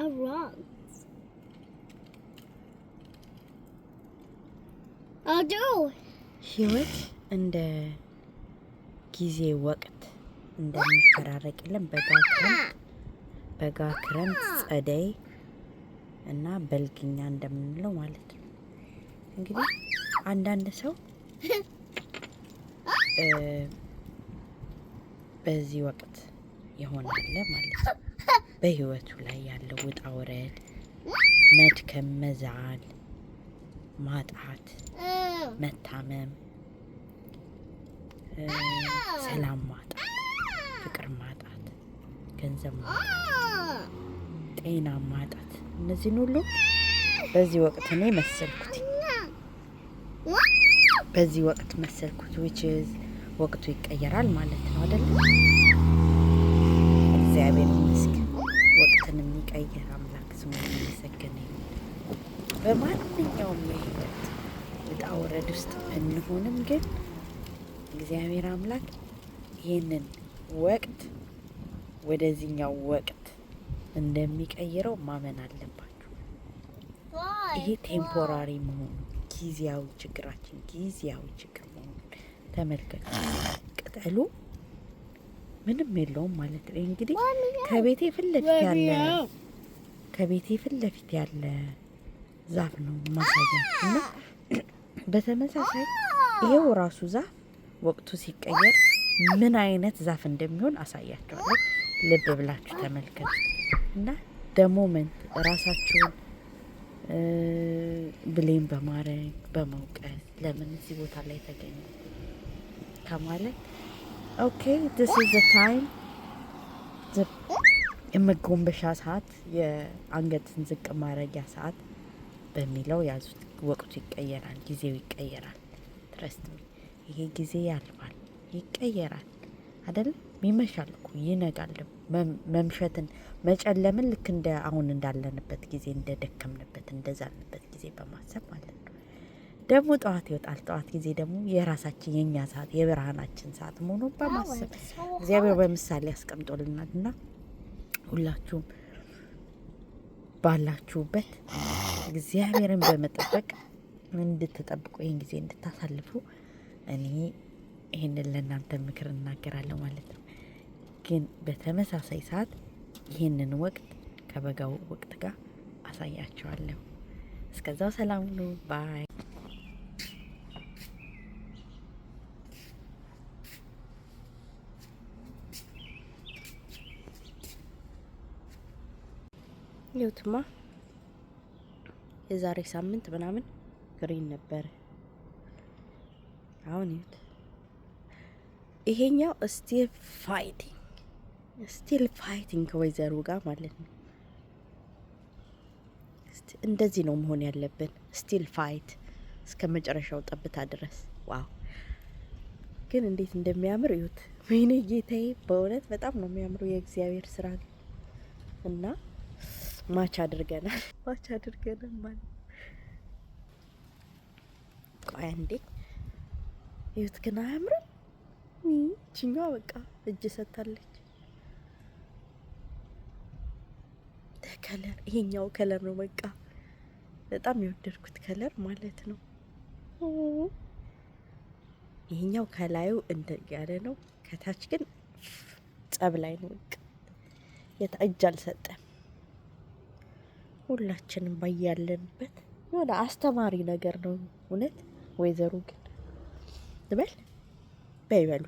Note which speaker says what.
Speaker 1: A rocks. I'll do.
Speaker 2: ህይወት እንደ ጊዜ ወቅት እንደሚፈራረቅ የለም። በጋ ክረምት፣ በጋ ክረምት፣ ጸደይ እና በልግኛ እንደምንለው ማለት ነው። እንግዲህ አንዳንድ ሰው በዚህ ወቅት ይሆናል ማለት ነው። በህይወቱ ላይ ያለው ውጣ ውረድ፣ መድከም፣ መዛል፣ ማጣት፣ መታመም፣ ሰላም ማጣት፣ ፍቅር ማጣት፣ ገንዘብ ማጣት፣ ጤና ማጣት፣ እነዚህን ሁሉ በዚህ ወቅት እኔ መሰልኩት። በዚህ ወቅት መሰልኩት፣ which is ወቅቱ ይቀየራል ማለት ነው አይደለ? እግዚአብሔር ይመስገን። ወቅትን የሚቀይር አምላክ ስሙ የተመሰገነ ይሁን። በማንኛውም የህይወት ውጣ ውረድ ውስጥ ብንሆንም ግን እግዚአብሔር አምላክ ይህንን ወቅት ወደዚህኛው ወቅት እንደሚቀይረው ማመን አለባችሁ። ይሄ temporary መሆኑ፣ ጊዜያዊ ችግራችን ጊዜያዊ ችግር መሆኑን ተመልከቱ። ቅጠሉ ምንም የለውም ማለት ነው። እንግዲህ ከቤቴ ፊት ለፊት ያለ ዛፍ ነው ማሳያችሁ እና በተመሳሳይ ይሄው ራሱ ዛፍ ወቅቱ ሲቀየር ምን አይነት ዛፍ እንደሚሆን አሳያችኋለሁ። ልብ ብላችሁ ተመልከቱ እና the moment ራሳችሁን blame በማድረግ፣ በመውቀስ፣ ለምን እዚህ ቦታ ላይ ተገኘ ከማለት okay, this is the time፣ የመጎንበሻ ሰዓት፣ የአንገትን ዝቅ ማድረጊያ ሰዓት በሚለው ያዙት። ወቅቱ ይቀየራል፣ ጊዜው ይቀየራል። Trust me፣ ይሄ ጊዜ ያልፋል፣ ይቀየራል። አይደለም? ይመሻል እኮ፣ ይነጋል። መምሸትን መጨለምን ልክ እንደ አሁን እንዳለንበት ጊዜ፣ እንደደከምንበት፣ እንደዛልንበት ጊዜ በማሰብ ማለት ነው። ደግሞ ጠዋት ይወጣል። ጠዋት ጊዜ ደግሞ የራሳችን የእኛ ሰዓት፣ የብርሃናችን ሰዓት መሆኑን በማሰብ እግዚአብሔር በምሳሌ ያስቀምጦልናል እና ሁላችሁም ባላችሁበት እግዚአብሔርን በመጠበቅ እንድትጠብቁ፣ ይህን ጊዜ እንድታሳልፉ እኔ ይህንን ለእናንተ ምክር እናገራለሁ ማለት ነው። ግን በተመሳሳይ ሰዓት ይህንን ወቅት ከበጋው ወቅት ጋር አሳያችኋለሁ። እስከዛው ሰላም ሁኑ። Bye። ይኸውትማ የዛሬ ሳምንት ምናምን green ነበረ። አሁን ይሁት ይሄኛው still fighting, still fighting ከ weather ኡ ጋር ማለት ነው። እንደዚህ ነው መሆን ያለብን። Still fight እስከ መጨረሻው ጠብታ ድረስ። Wow፣ ግን እንዴት እንደሚያምር እዩት። ወይኔ ጌታዬ፣ በእውነት በጣም ነው የሚያምሩ የእግዚአብሔር ስራ እና match አድርገናል፣ match አድርገናል ማለት። ቆይ አንዴ እዩት፣ ግን አያምርም? ይችኛዋ በቃ እጅ ሰጥታለች። Color ይሄኛው color ነው በቃ በጣም የወደድኩት color ማለት ነው። ይሄኛው ከላዩ እንደ ያለ ነው፣ ከታች ግን ጸብ ላይ ነው። በቃ የት እጅ አልሰጠም። ሁላችንም ባያለንበት የሆነ አስተማሪ ነገር ነው እውነት። ወይዘሮ ግን ልበል በይበሉ።